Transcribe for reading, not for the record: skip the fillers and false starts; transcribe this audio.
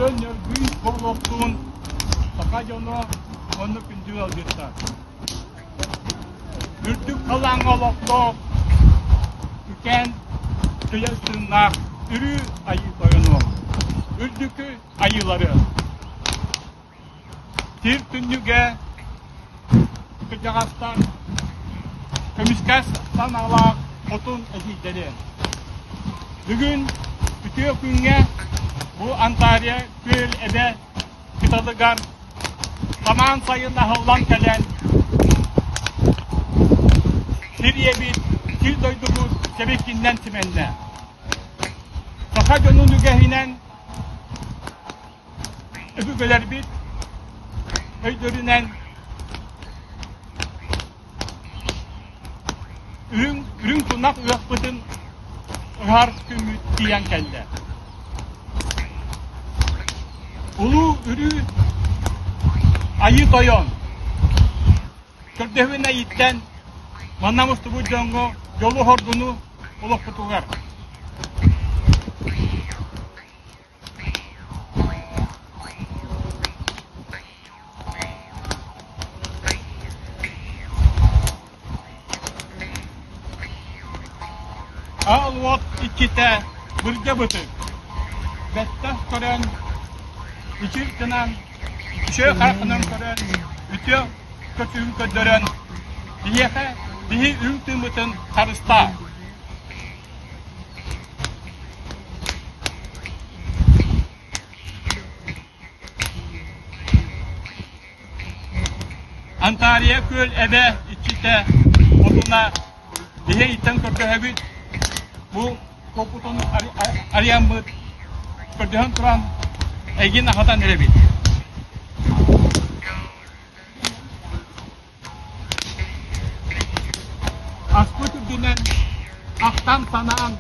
Нөрүөн нөргүй буолуохтун саха дьоно уонна күндү ыалдьыттар. Үрдүк халааҥҥа олохтоох үкээн тыйыс тыыннаах Үрүү Айыы Тойону, Үрдүкү Айыылары Сир түннүгэ кырдьаҕастар көмүскэс санаалаах хотун эдьиийдэри. Бүгүн үтүө күҥҥэ бу Антария күөл эбэ кыталыгар самаан сайын аһыллан кэлэн сир ийэбит, сир дойдубут сэбиккиннэн симэннэ. Саха дьонун үгэһинэн Өбүгэлэрбит өйдөрүнэн үрүҥ, үрүҥ тунах ыахпытын ыһар күммүт тиийэн кэллэ. Улуу Үрүү Айыы Тойон көрдөһүн айыттан манна мустубут дьоҥҥо дьолу-хоргуну олохпутугар Аал уот иччитэ бырдьа бытык, бэттэх көрөн, ичир гынан, үчүгэй харахынан көрөн, үтүө көтүүн көрдөрөн, биһиэхэ биһи үҥ тыыммытын харыстаа. Антария күөл эбэ иччитэ хотуна биһи иттэн көрдөһөбүт бу копутун арыйаммыт көрдөһөн туран эйигин аһатан эрэбит. Аспыт үрдүнэн ахтан-санаан.